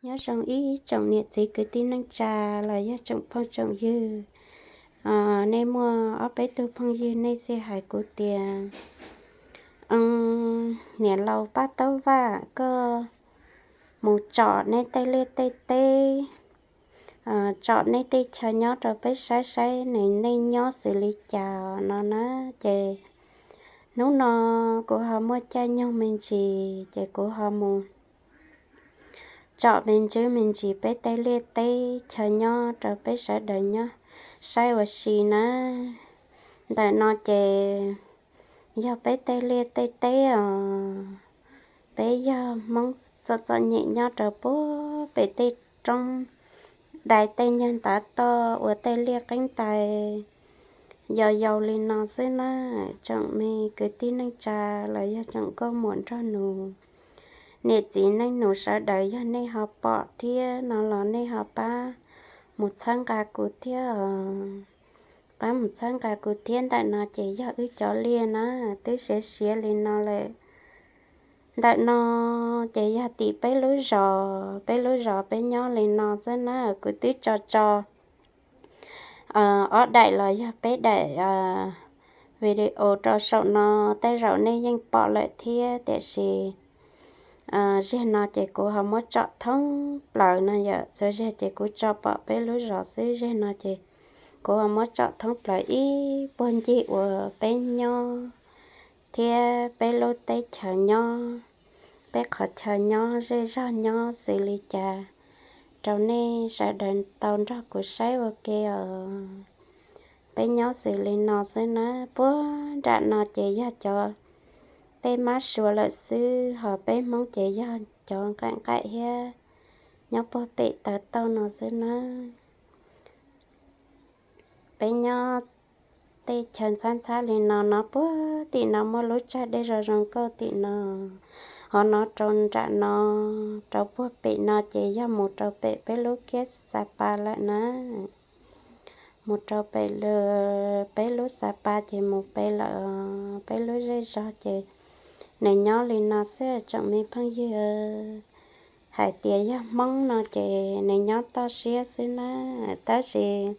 Nyob zoo ib tsoom niam txiv kwv tij neej tsa los yog tsoom phooj tsoom ywg. Nej muaj ob peb tug phooj ywg nej txawm hais kuv tias, niam laus Paj Taub Vaj, koj mus tsom nej tej liaj tej teb, tsom nej tej chaw nyob rau peb saib saib nej nyob xws li cas no na. Ces hnub no kuv ho muaj caij nyoog me ntsis ces kuv ho mus tsom me ntsis me ntsis peb tej liaj teb chaw nyob rau peb sawv daws nyob saib ua si na. Ntawm no ces yog peb tej liaj tej teb os. Peb yog Hmoob txom txom nyem nyob rau puag pem tej roob dai tej nyuag ntav toj ua tej liaj qeeb tais yau yau li no xwb na. Tsoom me kwv tij neej tsa los yog tsoom nkauj muam nraug nus, niam txiv neej nus sawv daws, yog nej ho pom thiab no los nej ho pab mus txhawb nqa kuv thiab os. Pab mus txhawb nqa kuv thiab. Ntawm no ces yog wb cov liaj na, twb siav siav li no lawm. Ntawm no ces yog tim peb lub zos, peb lub zos peb nyob li no xwb na. Kuv twb tso tso ob daim los yog peb daim video rau saum no, tej zaum nej yeej pom lawm thiab, tiam sis zaum no ces kuv ho muab tsom thoob plaws no yom. Txhua zaug ces kuv tso pom peb lub zos xwb, zaum no ces kuv ho muab tsom thoob plaws ib puag ncig uas peb nyob thiab peb lub teb chaws nyob, peb qhov chaw nyob zej zog nyob xws li cas rau nej sawv daws tau nrog kuv saib ua ke os. Peb nyob xws li no xwb na. Puag nram no ces yog cov tej mab sua lawm xwb, ho peb Hmoob ces yog cov nqaim nqaim thiab, nyob puag pem taw tauj no xwb na. Peb nyob tej chaw ntxhab ntxhab li no no, puag tim no muaj lub tsag dej zoo zoo nkauj tim no. Ho no rau nram no, rau puag pem no ces yog mus rau pem peb lub kiab Xa Pa lawm na. Mus rau pem peb lub Xa Pa ces mus pem lawm. Peb lub zej zog ces nws nyob li no xwb tsoom me phooj ywg. Hais tias yog Hmoob no ces nws nyob toj siab xwb na. Tab sis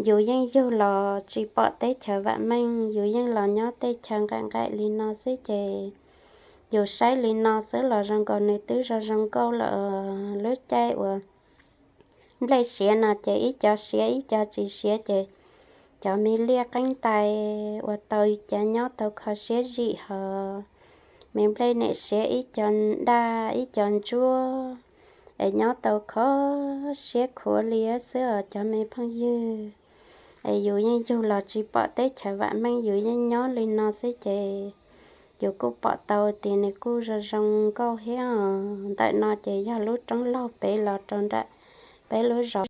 yus yeej yug los tsis pom teb chaws vam meej, yus yeej los nyob tej chaw nqaim nqaim li no xwb ces yus saib li no xwb los zoo nkaus nws twb zoo zoo nkauj lawm. Lub caij uas nplej siav no ces ib co siav ib co tsis siav ces cov me liaj qeeb tais ua tau cov nyob tau kho siab zim hos. Me nplej niam siav ib co daj ib co ntsuab es nyob tau kho siab khuav li xwb os cov me phooj ywg. Es yus yeej yug los tsis pom teb chaws vam meej, yus yeej nyob li no xwb ces yus kuj pom tau tias nws kuj zoo zoo nkauj thiab os. Ntawm no ces yog lub roob laug pem los rau nram peb lub zos.